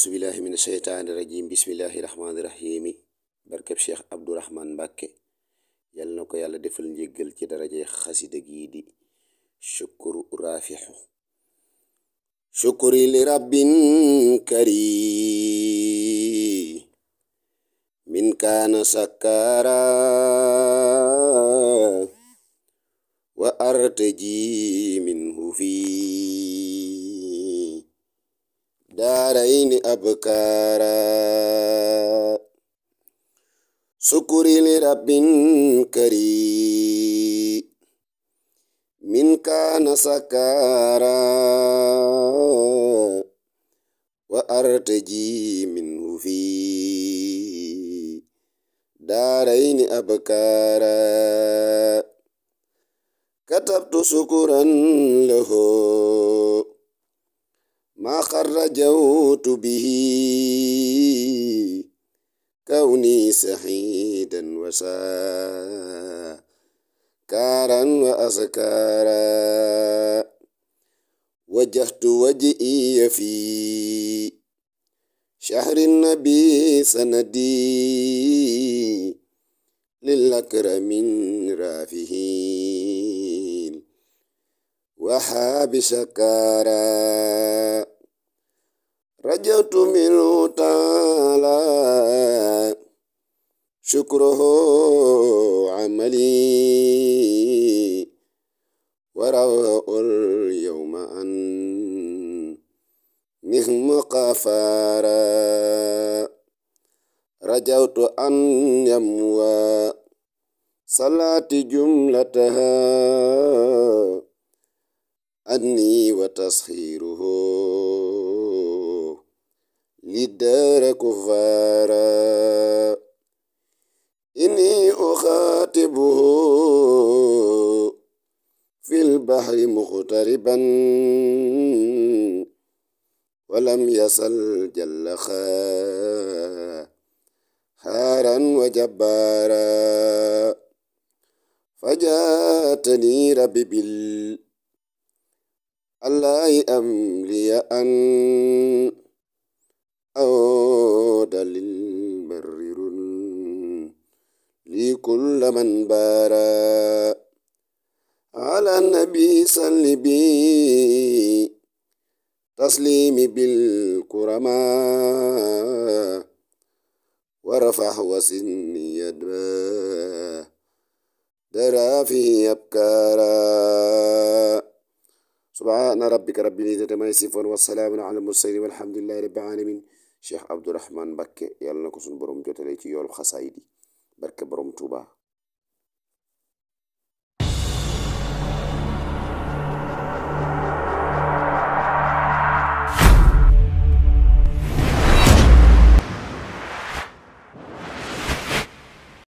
auzu billahi min asheytaani rajim bismillahi rahmaani rahimi barkeb cheikh abdourahman mbàkke yal na ko yàlla defal njéggal ci daraje xasida gii di shukuru raafixu shukuri li rabbin karim min kaana sakkara wa artaji minhu fi دارين أبكارا شكري لرب كريم من كان سكارا وأرتجي منه في دارين أبكارا كتبت شكرا له ما خرجوت به كوني سعيدا وسكارا وأسكارا وجهت وجهي في شهر النبي سندي للأكرم رافه وحاب شكارا رجوت منه تعالى شكره عملي وروى اليوم أن نهم قفارا رجوت أن يموى صلاة جملتها أني وتسخيره للدار كفارا إني أخاطبه في البحر مغتربا ولم يصل جل خارا وجبارا فجاتني ربي الله أملي أن أعود للبرر لكل من بارا على النبي صل بي تسليم بالكرماء ورفع وسني يدرا درا فيه أبكارا سبحان ربك رب العزة ما يصفون والسلام على المرسلين والحمد لله رب العالمين cheikh abdourahman mbàkke yàlla na ko suñu borom jotale ci yoolu xasaayid yi barke borom Tuuba